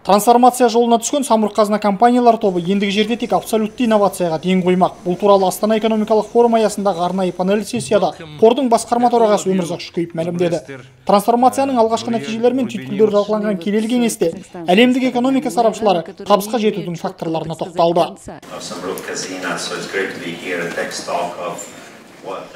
Трансформация жолына түскен Самұрық-Қазына компаниялар тобы ендігі жерде тек абсолютті инновацияға ден қоймақ. Бұл туралы Астана экономикалық форум аясындағы арнайы панель сессияда қордың басқарма төрағасы Өмірзақ Шүкеев мәлімдеді. Трансформацияның алғашқы нәтижелері мен түйткілдері талқыланған келелі кеңесте әлемдік экономика сарапшылары табысқа жетудің факторларына тоқталды.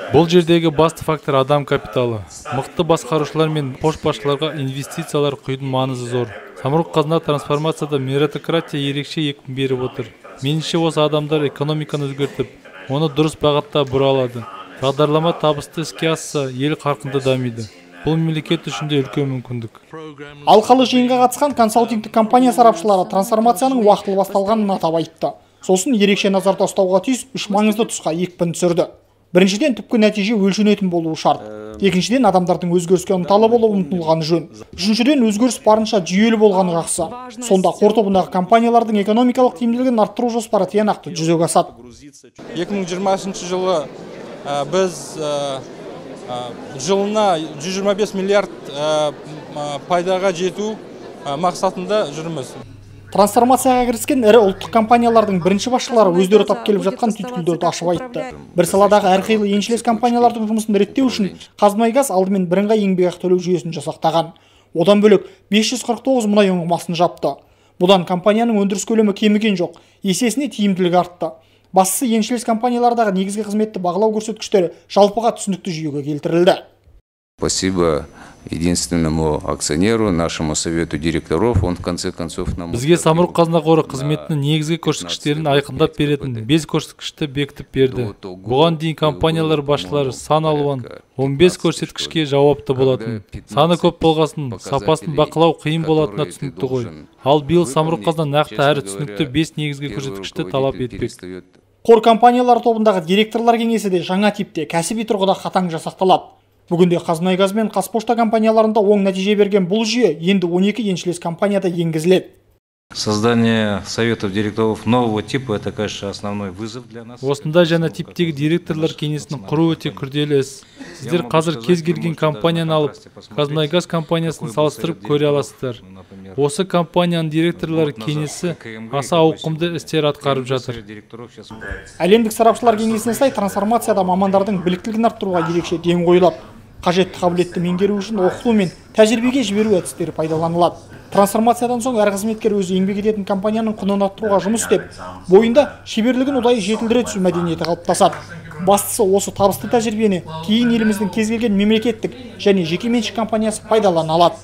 Бұл жердегі басты фактор адам капиталы. Мықты басқарушылар мен көшбасшыларға инвестициялар құюдың маңызы зор. Самұрық-Қазына трансформацияда меритократия ерекше екпін беріп отыр. Меніңше, осы адамдар экономиканы өзгертіп, оны дұрыс бағытта бұра алады. Бағдарлама табысты іске асса, ел қарқынды дамиды. Бұл мемлекет үшін де үлкен мүмкіндік. Алқалы жиынға қатысқан консалтингтік компания сарапшылары трансформацияның уақытылы басталғанын атап айтты. Сосын ерекше назарда ұстауға тиіс үш маңызды тұсқа екпін түсірді. Біріншіден, түпкі нәтиже өлшенетін болуы шарт. Екіншіден, адамдардың өзгеріске ынталы болып ұмтылғаны жөн. Үшіншіден, өзгеріс барынша жүйелі болғаны жақсы. Сонда қор тобындағы компаниялардың экономикалық тиімділігін арттыру жоспары тиянақты жүзеге асады. 2020 жылы біз жылына 125 миллиард пайдаға жету мақсатында жүрміз. Трансформацияға кіріскен ірі ұлттық компаниялардың бірінші басшылары өздері тап келіп жатқан түйткілдерді ашып айтты. Бір саладағы әрқилы еншілес компаниялардың жұмысын реттеу үшін Қазмұнайгаз алдымен бірыңғай еңбекақы төлеу жүйесін жасақтаған. Одан бөлек 549 мұнай ұңғымасын жапты. Бұдан компанияның өндіріс көлемі кеміген жоқ, есесіне тиімділігі артты. Бастысы, еншілес компаниялардағы негізгі қызметті бағалау көрсеткіштері жалпыға түсінікті жүйеге келтірілді. Спасибо единственному акционеру, нашему совету директоров, он в конце концов нам... Бізге Самұрық-Қазына қоры қызметінің негізгі көрсеткіштерін айқындап беретін 5 көрсеткішті бекітіп берді. Бұған дейін компаниялар басшылары сан алуан 15 көрсеткішке жауапты болатын. Саны көп болғасын, сапасын бақылау қиын болатыны түсінікті ғой. Ал биыл Самұрық-Қазына нақты әрі түсінікті 5 негізгі көрсеткішті талап етпек. Қор компаниялар тобындағы директорлар кеңесі де жаңа типте кәсіби тұрғыда қатаң жасақталады. Бүгінде Қазмұнайгаз мен Қазпошта компанияларында оң нәтиже берген бұл жүйе енді 12 еншілес компанияда енгізіледі. Создание советов директоров нового типа это, конечно, основной вызов для нас. Осындай жаңа типтегі директорлар кеңесін құру өте күрделі іс. Сіздер қазір кез келген компанияны алып, Қазмұнайгаз компаниясын салыстырып көре аласыздар. Осы компанияның директорлар кеңесі аса ауқымды істер атқарып жатыр. Әлемдік сарапшылар кеңесіне сай трансформацияда мамандардың біліктілігін арттыруға ерекше ден қойылады. Қажетті қабілетті меңгеру үшін оқыту мен тәжірибеге жіберу әдістері пайдаланылады. Трансформациядан соң әр қызметкер өзі еңбек ететін компанияның құнын арттыруға жұмыс істеп, бойында шеберлігін ұдайы жетілдіре түсу мәдениеті қалыптасады. Бастысы, осы табысты тәжірибені кейін еліміздің кез келген мемлекеттік және жекеменшік компаниясы пайдалана алады.